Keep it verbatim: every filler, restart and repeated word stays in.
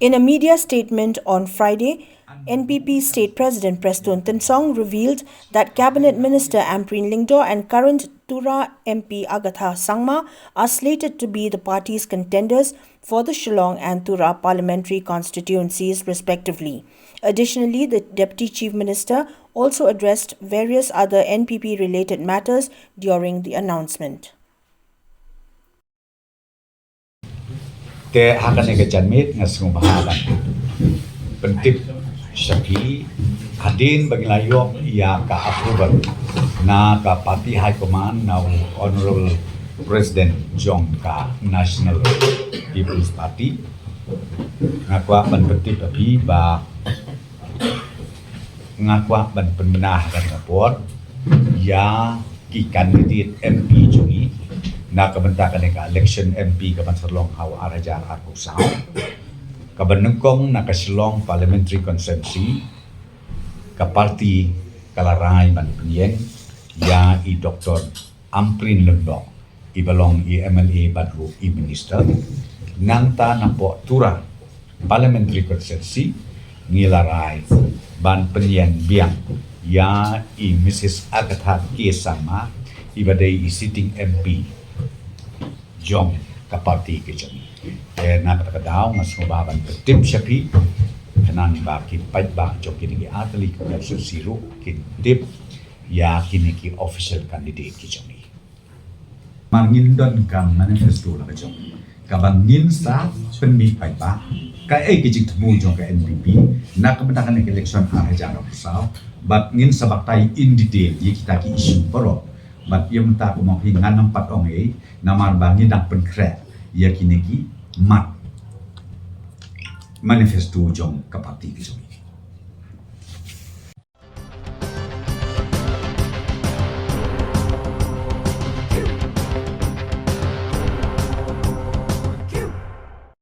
In a media statement on Friday, N P P State President Prestone Tynsong revealed that Cabinet Minister Ampareen Lyngdoh and current Tura M P Agatha Sangma are slated to be the party's contenders for the Shillong and Tura parliamentary constituencies, respectively. Additionally, the Deputy Chief Minister also addressed various other N P P related matters during the announcement. Te ha kane ka janmiet nga sngewbha ban pyntip sha phi hadien ba ngi la ïoh ïa ka approval na ka party high command na u Honorable President jong ka National People's Party. Nga kwah ban pyntip ïa phi ba nga kwah ban pynbna ha kane ka por ïa ki candidate M P jong ngi na ka bynta kane ka election M P ka ban sa long ha u ar hajar arphew saw, ka ban nyngkong na ka Shillong Parliamentary Constituency. Ka party ka la rai ban pynïeng ïa i Doctor Ampareen Lyngdoh, iba long i M L A bad ruh i minister. Nangta napoh Tura Parliamentary Constituency ngi la rai ban pynïeng biang ïa i Mrs Agatha K Sangma, iba dei i sitting M P jong ka party ka jong ngi. Te na kata ka daw nga sngewbha ban pyntip sha phi khnang ba ki paidbah jong kine ki artylli ki constituency ruh kin tip ïa kine ki official candidate ki jong ngi. Mar ngin don ka manifesto la ka jong ngi kaba ngin sa pynmih paidbah kaei ka jingthmu jong ka N P P na ka bynta kane ka election ar hajar arphew saw, bad ngin sa batai in detail ïa kita ki issue baroh. Bad ïa mynta kumba phi ngan ym pat ong ei namar ba ngi dang pynkhreh ïa kine ki mat manifesto jong ka party ka jong ngi.